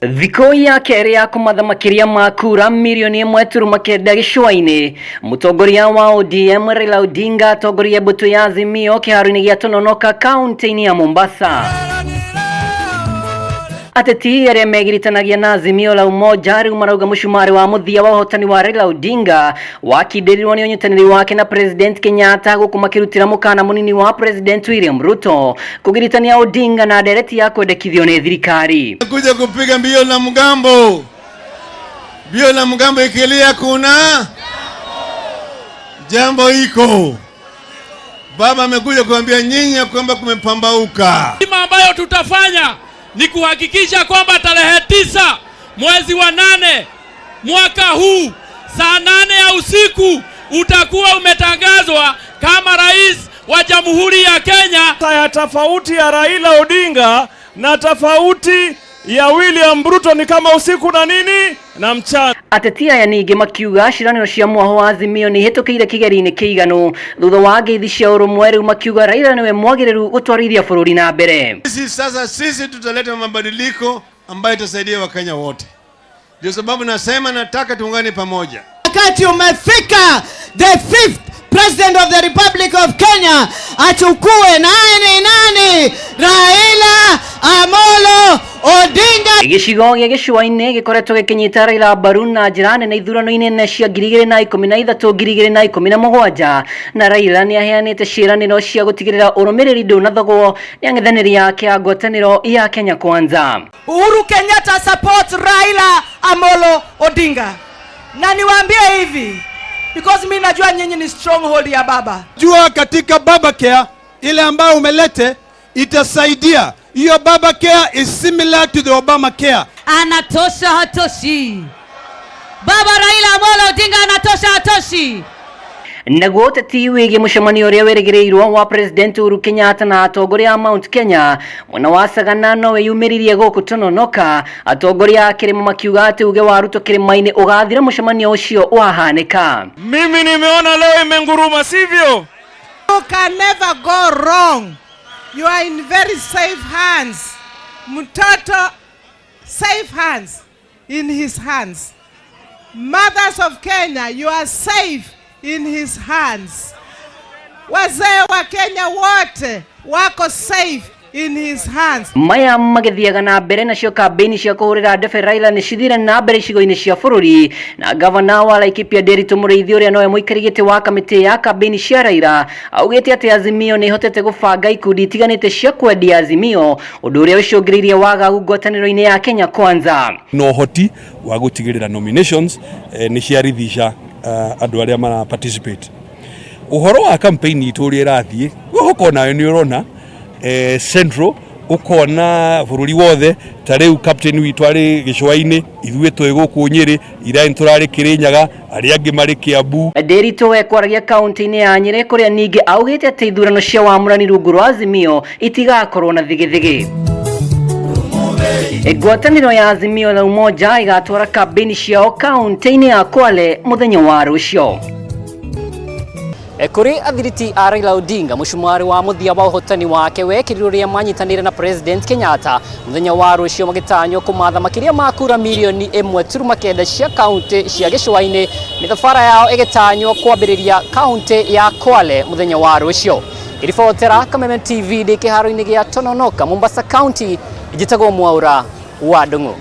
Thikũ ya kerĩ ya kũmatha makĩria ma kura 1.9 million gĩcũa-inĩ, mũtongoria wa ODM Raila Odinga atongoria mbũtũ ya Azimio kĩharo-inĩ gĩa Tononoka kaunti-inĩ ya Mombasa. Ateti arĩa megiritanagia na Azimio la Umoja rĩu marauga mũcumarĩ wa mũthia wa ũhotani wa Raila Odinga wakindĩrirwo nĩ ũnyitanĩri wake na President Kenyatta, gũkũ makĩrutĩra mũkana mũnini wa President William Ruto kũgiritania Odinga na ndereti ya kwendekithio nĩ thirikari. Kuja kupiga mbio na mgambo, mbio na mgambo ikilia, kuna jambo iko. Baba amekuja kuambia nyinyi ya kwamba kumepambauka. Ambayo tutafanya ni kuhakikisha kwamba tarehe 9 mwezi wa 8 mwaka huu saa 8 ya usiku utakuwa umetangazwa kama rais wa Jamhuri ya Kenya. Ya tofauti ya Raila Odinga na tofauti ya William Ruto ni kama usiku na nini na mchana. Ateti aya ningĩ makiuga ciĩranĩro cia mwaho wa Azimio nĩ ihĩtũkĩire kĩgerio-inĩ kĩiganu thutha wa ngeithi cia ũrũmwe. Rĩu makiuga Raila nĩwe mwagĩrĩru gũtwarithia bũrũri na mbere. Sisi sasa, sisi tutaleta mabadiliko ambayo itasaidia Wakenya wote. Ndio sababu nasema nataka tuungane pamoja. Wakati umefika, the fifth president of the Republic of Kenya achukue. Nani nani? Raila Amolo Odinga. Gĩcigo gĩa gĩcũa-inĩ gĩkoretwo gĩkĩnyita Raila mbaru na njĩra nene ithurano-inĩ nene cia 2013, 2017, na Raila nĩ aheanĩte ciĩranĩro cia gũtigĩrĩra ũrũmĩrĩri ndũnathogwo nĩ ang'ethanĩri yake ya ngwatanĩro ya Kenya Kwanza. Uhuru Kenyatta supports Raila Amolo Odinga. Na niwaambie hivi, because mi najua nyinyi ni stronghold ya baba. Jua katika Baba Care ile ambayo umelete itasaidia. Hiyo Baba Care is similar to the Obama Care. Anatosha hatoshi? Baba Raila Amolo Odinga anatosha hatoshi? Naguo ũteti wĩgiĩ mũcemanio ũrĩa wĩrĩgĩrĩirwo wa President Uhuru Kenyatta na atongoria a Mount Kenya mwena wa Sagana no wĩyumĩririe gũkũ Tononoka, atongoria a kĩrĩma makiuga atĩ uge wa Ruto kĩrĩma-inĩ ũgathira mũcemanio ũcio wahanĩka. Mimi nimeona leo imenguruma, sivyo? You can never go wrong. You are in very safe hands. Mtoto, safe hands, in his hands. Mothers of Kenya, you are safe in his hands. Wazee wa Kenya wote wako safe in his hands. Maya magĩthiaga na mbere, nacio kambĩini cia kũhũrĩra ndebe Raila nĩ cithire na mbere icigo-inĩ cia bũrũri, na gavana wa Laikipia Nderitu Mũrĩithi, ũrĩa nowe mũikari gĩtĩ wa kamĩtĩ ya kambĩini cia Raila, augĩte atĩ Azimio nĩ ĩhotete gũbanga ikundi itiganĩte cia kwendia Azimio, ũndũ ũrĩa ũcũngĩrĩirie wagagu ngwatanĩro-inĩ ya Kenya Kwanza. Na ũhoti wa gũtigĩrĩra nominations nĩ ciarithisha andũ arĩa mara participate. Ũhoro wa campaign itũ ũrĩa ĩrathiĩ, ũkona nawe nĩ ũrona central, ũkona bũrũri wothe. Ta rĩu captain witũ arĩ gĩcũa-inĩ, ithuĩ twĩ gũkũ Nyĩrĩ, ira nĩ tũrarĩ Kĩrĩnyaga, arĩa angĩ marĩ Kĩambu. Nderitu ekwaragia kaunti-inĩ ya Nyĩrĩ, kũrĩa ningĩ augĩte atĩ ithurano cia wamũrani rungu rwa Azimio itigakorwo na thigithigi. Ngwatanĩro ya Azimio la Umoja ĩgatwara kambĩini ciao kaunti-inĩ ya Kwale mũthenya wa rũciũ. Kũrĩ athiriti a Raila Odinga, mũcumarĩ wa mũthia wa ũhotani wake wekĩrirwo rĩrĩa manyitanĩire na President Kenyatta, mũthenya wa rũciũ magĩtanywo kũmatha makĩria ma kura 1.9 million cia kaunti cia gĩcũa-inĩ, mĩthabara yao ĩgĩtanywo kwambĩrĩria kaunti ya Kwale mũthenya wa rũciũ. Ngĩribotera Kameme TV ndĩ kĩharo-inĩ gĩa Tononoka, Mombasa County, njĩtagwo Mwaura wa Ndung'u.